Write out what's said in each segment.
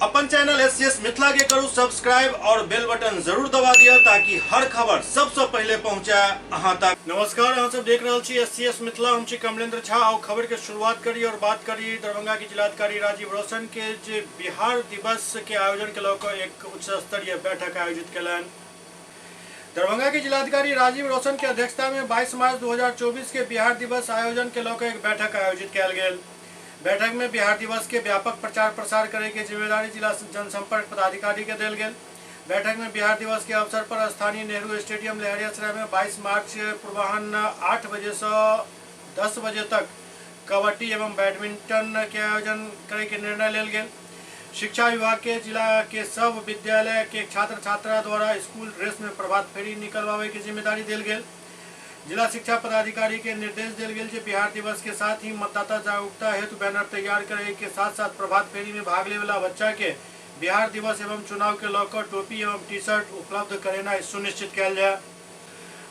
अपन channel SCS Mithila के करू सब्सक्राइब और बेल बटन जरूर दबा दिया ताकि हर खबर सबसे पहले पहुंचे अहां तक। नमस्कार, अहां सब देख रहल छी एससीएस मिथिला, हम छी कमलेंद्र झा। और खबर के शुरुआत करी और बात करी दरभंगा के जिलाधिकारी राजीव रोशन के जे बिहार दिवस के आयोजन के लऽ कऽ एक उच्च स्तरीय बैठक आयोजित केलनि। दरभंगा के जिलाधिकारी राजीव रोशन के अध्यक्षता में 22 मार्च 2024 के बिहार दिवस आयोजन के लऽ कऽ एक बैठक आयोजित कयल गेल। बैठक में बिहार दिवस के व्यापक प्रचार प्रसार करे के जिम्मेदारी जिला जनसंपर्क पदाधिकारी के देल गेल। बैठक में बिहार दिवस के अवसर पर स्थानीय नेहरू स्टेडियम लहरियासराय में 22 मार्च पूर्वाह्न 8 बजे से 10 बजे तक कबड्डी एवं बैडमिंटन के आयोजन करे के निर्णय लेल गेल। शिक्षा विभाग के जिला के सब विद्यालय के छात्र छात्रा द्वारा स्कूल ड्रेस में प्रभात फेरी निकलवावे के जिम्मेदारी देल गेल। जिला शिक्षा पदाधिकारी के निर्देश देल गेल जे बिहार दिवस के साथ ही मतदाता जागरूकता हेतु बैनर तैयार करे के साथ साथ प्रभात फेरी में भाग ले वाला बच्चा के बिहार दिवस एवं चुनाव के लऽ टोपी एवं टी शर्ट उपलब्ध करेनाइ सुनिश्चित कयल जाय।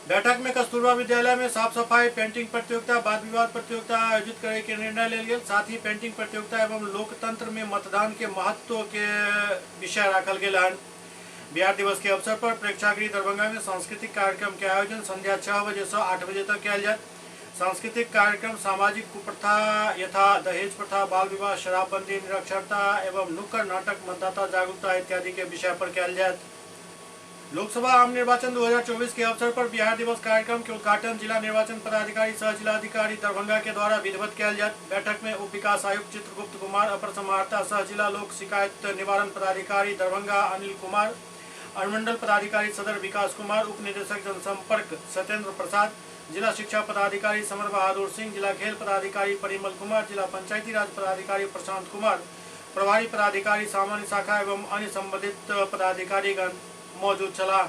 बैठक में कस्तूरबा विद्यालय में साफ सफाई, पेंटिंग प्रतियोगिता, वाद विवाद प्रतियोगिता आयोजित करे के निर्णय लेल गेल। साथ ही पेंटिंग प्रतियोगिता एवं लोकतंत्र में मतदान के महत्व के विषय राखल गेल हन। बिहार दिवस के अवसर पर प्रेक्षागृह दरभंगा में सांस्कृतिक कार्यक्रम के आयोजन संध्या 6 बजे से 8 बजे तक कयल जायत। सांस्कृतिक कार्यक्रम सामाजिक कुप्रथा यथा दहेज प्रथा, बाल विवाह, शराबबंदी, निरक्षरता एवं नुक्कड़ नाटक, मतदाता जागरूकता इत्यादि के विषय पर कयल जायत। लोकसभा आम निर्वाचन 2024 के अवसर पर बिहार दिवस कार्यक्रम के उद्घाटन जिला निर्वाचन पदाधिकारी सह जिलाधिकारी दरभंगा के द्वारा विधिवत कयल जायत। बैठक में उप विकास आयुक्त चित्रगुप्त कुमार, अपर समाहर्ता सह जिला लोक शिकायत निवारण पदाधिकारी दरभंगा अनिल कुमार, अनुमंडल पदाधिकारी सदर विकास कुमार, उप निदेशक जनसंपर्क सत्येंद्र प्रसाद, जिला शिक्षा पदाधिकारी समर बहादुर सिंह, जिला खेल पदाधिकारी परिमल कुमार, जिला पंचायती राज पदाधिकारी प्रशांत कुमार, प्रभारी पदाधिकारी सामान्य शाखा एवं अन्य संबंधित पदाधिकारीगण मौजूद छलाह।